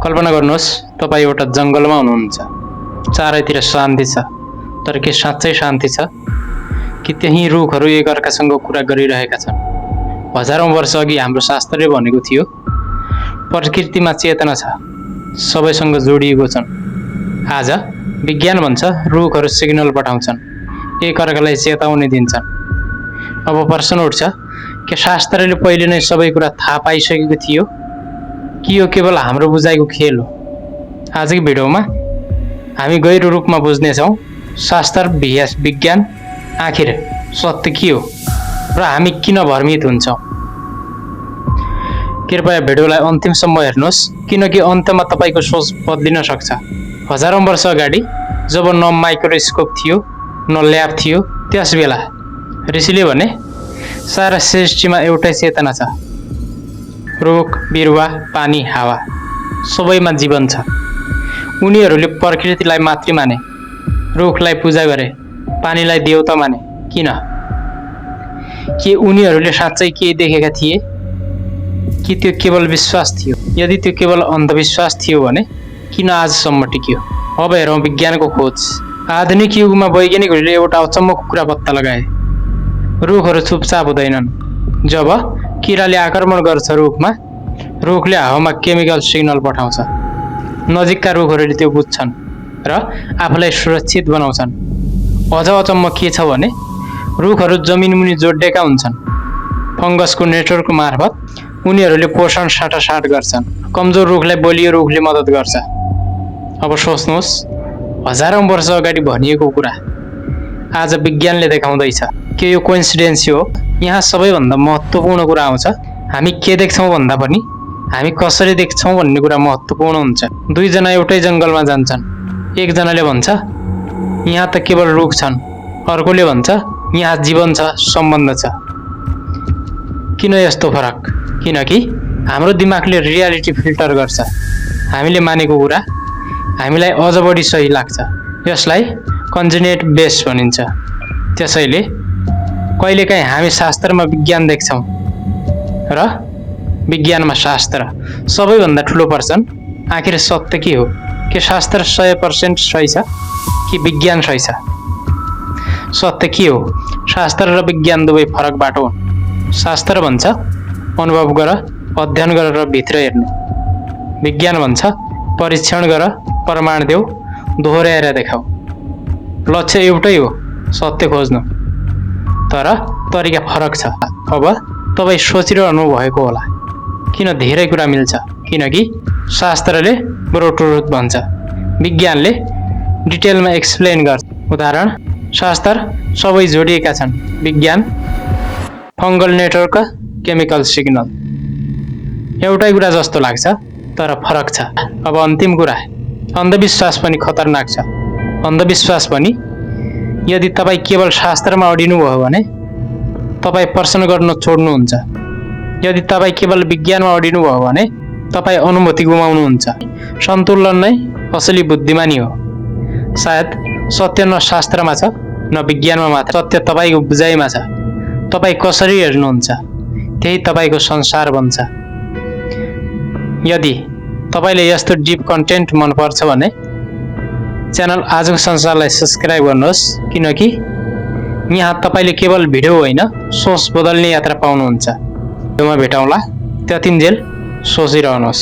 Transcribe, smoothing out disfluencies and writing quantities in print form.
कल्पना गर्नुहोस् तपाईँ एउटा जङ्गलमा हुनुहुन्छ। चारैतिर शान्ति छ, तर के साँच्चै शान्ति छ कि त्यही रुखहरू एकअर्कासँग कुरा गरिरहेका छन्? हजारौं वर्ष अघि हाम्रो शास्त्रले भनेको थियो प्रकृतिमा चेतना छ, सबैसँग जोडिएको छन्। आज विज्ञान भन्छ रुखहरू सिग्नल पठाउँछन्, एकअर्कालाई चेतावनी दिन्छन्। अब प्रश्न उठ्छ, के शास्त्रले पहिले नै सबै कुरा थाहा पाइसकेको थियो कि यो केवल हाम्रो बुझाइको खेल हो? आजको भिडियोमा हामी गहिरो रूपमा बुझ्नेछौँ शास्त्र भ्यास विज्ञान आखिर सत्य के हो र हामी किन भ्रमित हुन्छौँ। कृपया भिडियोलाई अन्तिमसम्म हेर्नुहोस्, किनकि अन्त्यमा तपाईँको सोच बदलिन सक्छ। हजारौं वर्ष अगाडि जब न माइक्रोस्कोप थियो न ल्याब थियो, त्यस बेला ऋषिले भने सारा सृष्टिमा एउटै चेतना छ। रुख, बिरुवा, पानी, हावा सबैमा जीवन छ। उनीहरूले प्रकृतिलाई मातृ माने, रुखलाई पूजा गरे, पानीलाई देवता माने। किन? के उनीहरूले साँच्चै केही देखेका थिए कि त्यो केवल विश्वास थियो? यदि त्यो केवल अन्धविश्वास थियो भने किन आजसम्म टिक्यो? अब हेरौँ विज्ञानको खोज। आधुनिक युगमा वैज्ञानिकहरूले एउटा अचम्मको कुरा पत्ता लगाए। रुखहरू चुपचाप हुँदैनन्। जब किराले आक्रमण गर्छ रुखमा, रुखले हावामा केमिकल सिग्नल पठाउँछ। नजिकका रुखहरूले त्यो बुझ्छन् र आफूलाई सुरक्षित बनाउँछन्। अझ अचम्म के छ भने रुखहरू जमिनमुनि जोडिएका हुन्छन्। फङ्गसको नेटवर्क मार्फत उनीहरूले पोषण साटासाट गर्छन्। कमजोर रुखलाई बलियो रुखले मद्दत गर्छ। अब सोच्नुहोस्, हजारौं वर्ष अगाडि भनिएको कुरा आज विज्ञानले देखाउँदैछ। के यो कोइन्सिडेन्स हो? यहाँ सबैभन्दा महत्त्वपूर्ण कुरा आउँछ। हामी के देख्छौँ भन्दा पनि हामी कसरी देख्छौँ भन्ने कुरा महत्त्वपूर्ण हुन्छ। दुईजना एउटै जङ्गलमा जान्छन्। एकजनाले भन्छ यहाँ त केवल रुख छन्, अर्कोले भन्छ यहाँ जीवन छ, सम्बन्ध छ। किन यस्तो फरक? किनकि हाम्रो दिमागले रियालिटी फिल्टर गर्छ। हामीले मानेको कुरा हामीलाई अझ बढी सही लाग्छ। यसलाई कन्जेनेट बेस भनिन्छ। त्यसैले कहिलेकाहीँ हामी शास्त्रमा विज्ञान देख्छौँ र विज्ञानमा शास्त्र। सबैभन्दा ठुलो प्रश्न, आखिर सत्य के हो? के शास्त्र 100% सही छ कि विज्ञान सही छ? सत्य के हो? शास्त्र र विज्ञान दुवै फरक बाटो हुन्। शास्त्र भन्छ अनुभव गर, अध्ययन गर र भित्र हेर्नु। विज्ञान भन्छ परीक्षण गर, प्रमाण देऊ, दोहोऱ्याएर देखाऊ। लक्ष्य एउटै हो, सत्य खोज्नु, तर तरिका फरक छ। अब तपाईँ सोचिरहनु भएको होला किन धेरै कुरा मिल्छ? किनकि शास्त्रले ब्रो ट्रुथ भन्छ, विज्ञानले डिटेलमा एक्सप्लेन गर्छ। उदाहरण, शास्त्र सबै जोडिएका छन्, विज्ञान फङ्गल नेटवर्क, केमिकल सिग्नल। एउटै कुरा जस्तो लाग्छ तर फरक छ। अब अन्तिम कुरा, अन्धविश्वास पनि खतरनाक छ। अन्धविश्वास पनि यदि तपाईँ केवल शास्त्रमा अडिनु भयो भने तपाईँ प्रश्न गर्न छोड्नुहुन्छ। यदि तपाईँ केवल विज्ञानमा अडिनु भयो भने तपाईँ अनुभूति गुमाउनुहुन्छ। सन्तुलन नै असली बुद्धिमानी हो। सायद सत्य न शास्त्रमा छ न विज्ञानमा मात्र, सत्य तपाईँको बुझाइमा छ। तपाईँ कसरी हेर्नुहुन्छ त्यही तपाईँको संसार बन्छ। यदि तपाईँले यस्तो डिप कन्टेन्ट मनपर्छ भने च्यानल आजको संसारलाई सब्सक्राइब गर्नुहोस्, किनकि यहाँ तपाईँले केवल भिडियो होइन सोच बदल्ने यात्रा पाउनुहुन्छ। भिडियोमा भेटौँला, त्यतिन्जेल सोचिरहनुहोस्।